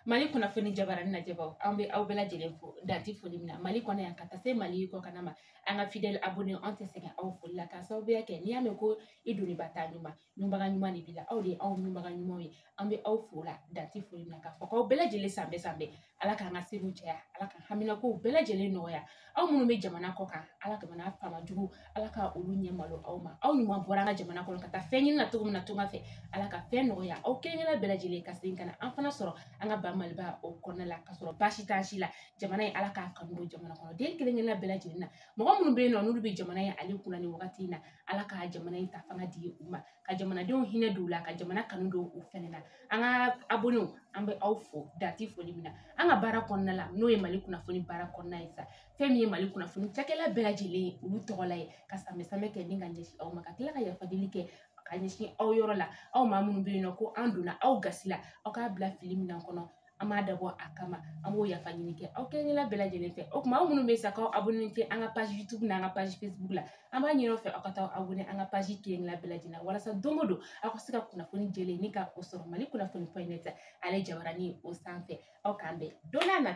Mali kunnafoni jabarani lajɛbaw, an bɛ aw bɛɛ lajɛlen fo danti foli min na Mali kɔnɔ yan ka taa se Mali kɔkanna ma. An ka fidèle abonné, an tɛ sɛgɛn aw foli la k'a sababuya kɛ n'i y'a mɛn ko i doniba taa ɲuman, ɲumanbaga ɲuman de b'i la. Aw de ye anw ɲumanbaga ɲumanw ye. An bɛ aw fo la danti foli min na k'a fɔ k'aw bɛɛ lajɛlen san bɛɛ san bɛɛ. Ala k'an ka sew caya, Ala ka haminakow bɛɛ lajɛlen nɔgɔya. Aw minnu bɛ jamana kɔ kan, Ala ka jamana faama jugu, Ala ka olu ɲɛ malo aw ma. Aw ɲuman bɔra an ka jamana kɔnɔ ka taa fɛn ɲini na cogo min na tunga fɛ, Ala ka fɛn nɔgɔya aw kelen kelen bɛɛ lajɛlen ka segin ka na an fana sɔrɔ an ka ba Maliba o kɔnɔna la, ka sɔrɔ baasi t'an si la. Jamana in, Ala k'a kanu don jamana kɔnɔ den kelen kelenna bɛɛ lajɛlen na. Mɔgɔ minnu bɛ yen nɔ n'olu bɛ jamana in ale kunna nin wagati in na, Ala ka jamana in ta fanga di u ma, ka jamanadenw hinɛ don u la, ka jamana kanu don u fɛnɛ na. An ka abonnéw, an bɛ aw fo danti foli min na an ka baara kɔnɔna la, n'o ye Mali kunnafoni baara kɔnɔna ye sa. Fɛn min ye Mali kunnafoni cakɛla bɛɛ lajɛlen ye, olu tɔgɔla ye ka sanbɛ sanbɛ kɛ ni ka ɲɛsin aw ma, ka tila ka yafadeli kɛ ka ɲɛsin aw yɔrɔ la. Aw maa minnu bɛ yen nɔ ko an donna aw gasi la, aw k'a bila fili minɛn kɔnɔ, an m'a dabɔ a kama, an b'o yafa ɲini kɛ aw kelen kelenna bɛɛ lajɛlen fɛ. O tuma aw minnu bɛ sa k'aw abonné tɛ an ka page YouTube n'an ka page Facebook la, an b'a ɲini aw fɛ aw ka taa abonné an ka page kelen kelenna bɛɛ lajɛlen na, walasa don o don aw ka se ka kunnafoni jɛlen ni ka o sɔrɔ Mali kunnafoni point net ale jabarani o sanfɛ. Aw k'an bɛn don n'a nata.